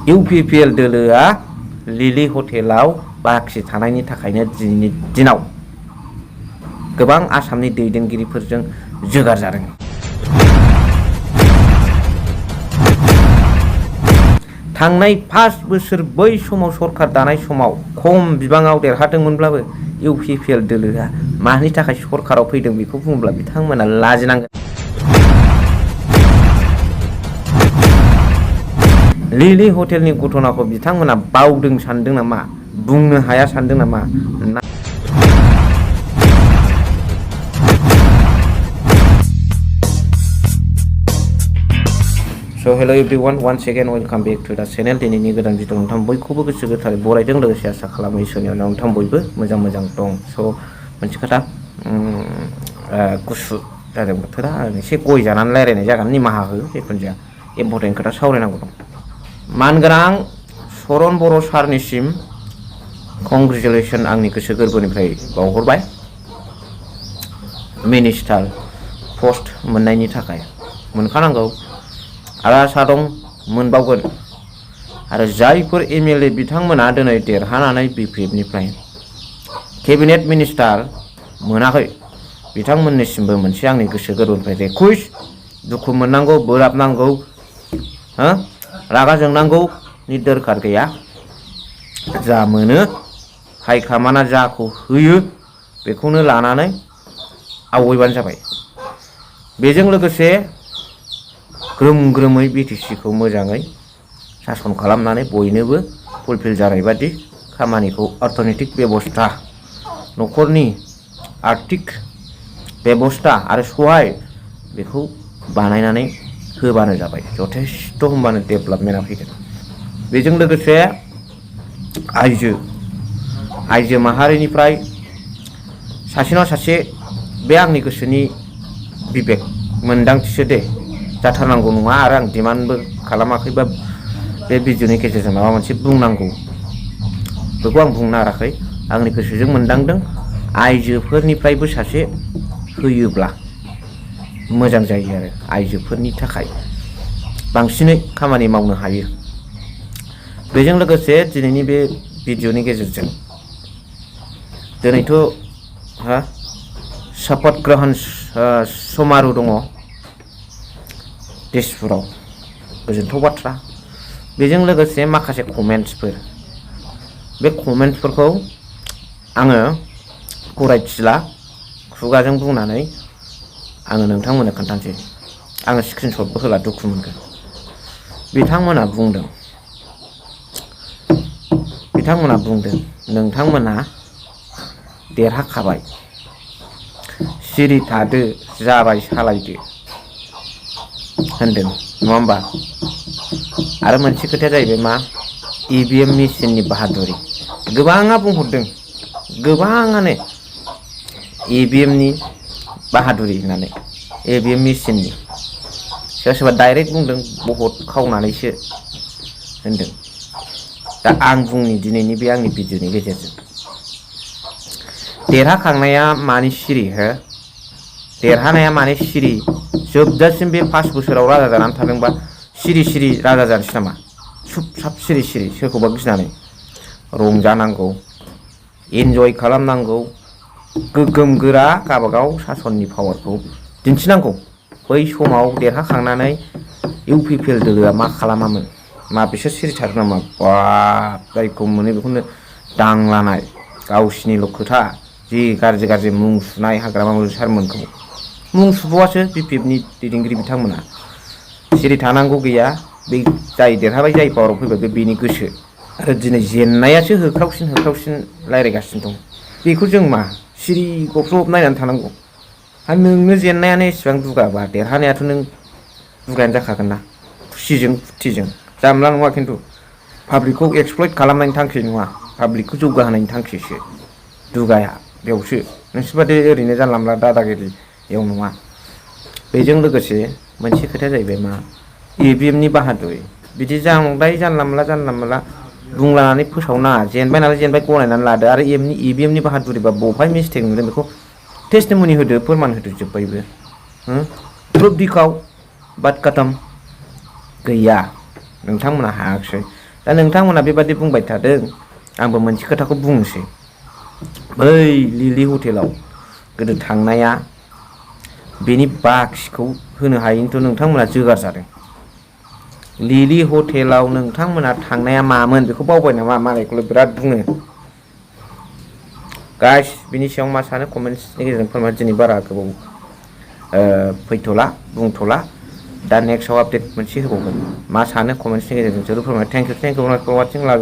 UPPL दोलोआ लिलि हटेलाव बाखि थानायनि थाखायनो दिनैनि दिनाव गोबां आसामनि दैदेनगिरिफोरजों जोगार जादों। थांनाय 5 बोसोर बै समाव सरखार दानाय समाव खम बिबाङाव देरहादोंमोनब्लाबो इउपिपिएल दोलोआ मानि थाखाय सरखाराव फैदों बेखौ बुङोब्ला बिथांमोना लाजिनांगोन। लिलि हटेलनि घटनाखौ बिथांमोना बावदों सानदों नामा, बुंनो हाया सानदों नामा? So hello everyone, once again welcome back to the channel. दिनैनि गोदान भिडिअ नोंथां बयखौबो गोसो गोथारै बरायदों, लोगोसे आसा खालामो इसोरनियाव नोंथां बयबो मोजां दं। स' मोनसे खोथा गुसु जादों बोथोरा, एसे गय जानानै रायलायनाय जागोन, निमाहा हो, जिखुनु जाया इम्परटेन्ट खोथा सावरायनांगौ दं। मानगोनां चरण बर' सारनिसिम कंग्रेचुलेसन आंनि गोसो गोरबोनिफ्राय बावहरबाय मिनिस्टार पस्ट मोननायनि थाखाय। मोनखानांगौ आरो आसा दं मोनबावगोन। आरो जायफोर एमएलए बिथांमोना दिनै देरहानानै बिपिएफनिफ्राय केबिनेट मिनिस्टार मोनाखै बिथांमोननिसिमबो मोनसे आंनि गोसो गोरबोनिफ्राय रिकुवेस्ट, दुखु मोननांगौ, बोराबनांगौ, रागा जोंनांगौनि दरखार गैया। जा मोनो हाइकामान्डआ जाखौ होयो बेखौनो लानानै आवगायबानो जाबाय। बेजों लोगोसे ग्रोम ग्रोमै बिटिसिखौ मोजाङै सासन खालामनानै बयनोबो फुलफिल जानाय बादि खामानिखौ अर्थनैतिक बेबस्था, न'खरनि आर्थिक बेबस्था आरो सहाय बेखौ बानायनानै होबानो जाबाय। जथेस्थ' होमबानो डेभेलपमेन्टआ फैगोन। बेजों लोगोसे आइजो माहारिनिफ्राय सासेनाव सासे, बे आंनि गोसोनि बिबेक मोनदांथिसो दे, जाथारनांगौ नङा आरो आं डिमान्डबो खालामाखैबा बे भिडिअनि गेजेरजों माबा मोनसे बुंनांगौ बेखौ आं बुंनो नाराखै। आंनि गोसोजों मोनदांदों आइजोफोरनिफ्रायबो सासे होयोब्ला मोजां जायो आरो आइजोफोरनि थाखाय बांसिनै खामानि मावनो हायो। बेजों लोगोसे दिनैनि बे भिडिअनि गेजेरजों दिनैथ' शपथ ग्रहण समारु दङ तेजपुराव, गोजोनथाव बाथ्रा। बेजों लोगोसे माखासे कमेन्ट्सफोर, बे कमेन्ट्सफोरखौ आङो गरायथिला, खुगाजों बुंनानै आङो नोंथांमोननो खोन्थानोसै। आङो स्क्रिनशटबो होला, दुखु मोनगोन। बिथांमोना बुंदों नोंथांमोना देरहाखाबाय, सिरि थादो, जाबाय सालायदो होनदों, नङा होमबा? आरो मोनसे खोथाया जाहैबाय मा, इभिएम मेसिननि बाहादुरि। गोबाङा बुंहरदों, गोबाङानो इभिएमनि बाहादुरि होननानै, इभिएम मेसिननि। सोरबा डाइरेक्ट बुंदों भट खावनानैसो होनदों। दा आं बुंनि दिनैनि बे आंनि भिडिअनि गेजेरजों, देरहाखांनाया मानि सिरि देरहानाया माने सिरि? जोबजासिम बे 5 बोसोराव राजा जानानै थादोंबा सिरि राजा जानोसै नामा? सुब साब सिरि सोरखौबा गिनानै? रंजानांगौ, इन्जय खालामनांगौ, गोगोम गोरा गावबागाव सासननि पावारखौ दिन्थिनांगौ। बै समाव देरहाखांनानै इउपिपिएल दोलोआ मा खालामामोन? मा बिसोर सिरि थादों नामा? बाब, जायखौ मोनो बेखौनो दांलानाय, गावसिनिल' खोथा, जि गाज्रि मुं सुनाय हाग्रामा सारमोनखौ मुं सुबावासो बिपिएफनि दैदेनगिरि बिथांमोना। सिरि थानांगौ गैया, बे जाय देरहाबाय, जाय पावाराव फैबाय बे बेनि गोसो। आरो दिनै जेननायासो होख्रावसिन रायज्लायगासिनो दं। बेखौ जों मा सिरि गबस्रब नायनानै थानांगौ? आरो नोंनो जेननायानो एसेबां दुगाबा देरहानायाथ' नों दुगायानो जाखागोन ना, खुसिजों फुरथिजों। जामला नङा खिन्थु, पाब्लिकखौ एक्सप्लइट खालामनायनि थांखि नङा, पाब्लिकखौ जौगाहोनायनि थांखिसो दुगाया बेयावसो। नोंसोरबादि ओरैनो जानला मोनला दादागिरियाव नङा। बेजों लोगोसे मोनसे खोथाया जाहैबाय मा, इभिएमनि बाहादुरि। बिदि बांद्राय जानला मोनला बुंलानानै फोसावनाङा। जेनबाय नालाय जेनबाय, गनायनानै लादो। आरो इभिएमनि बाहादुरिबा बबेहाय मिस्टेक नुदों बेखौ टेस्टिमनि होदो, फोरमान होदो, जोब्बायबो। प्रुफ दिखाव, बात खतम। गैया, नोंथांमोना हायाखिसै। दा नोंथांमोना बेबादि बुंबाय थादों आंबो मोनसे खोथाखौ बुंनोसै बै लिलि हटेलाव गोदो थांनाया बेनि बाखिखौ होनो हायैनिथ' नोंथांमोना जोगार जादों लिलि हटेलाव नोंथांमोना थांनाया मामोन बेखौ बावबाय नामा मालायखौल' बिराद बुङो गाइस बिनि सायाव मा सानो कमेन्ट्सनि गेजेरजों फोरमाय दिनै बारा गोबाव फैथ'ला बुंथ'ला दा नेक्स्टआव आपडेट मोनसे होबावगोन मा सानो कमेन्ट्सनि गेजेरजों जरुर फोरमाय थेंक इउ फर वाचिं लाभ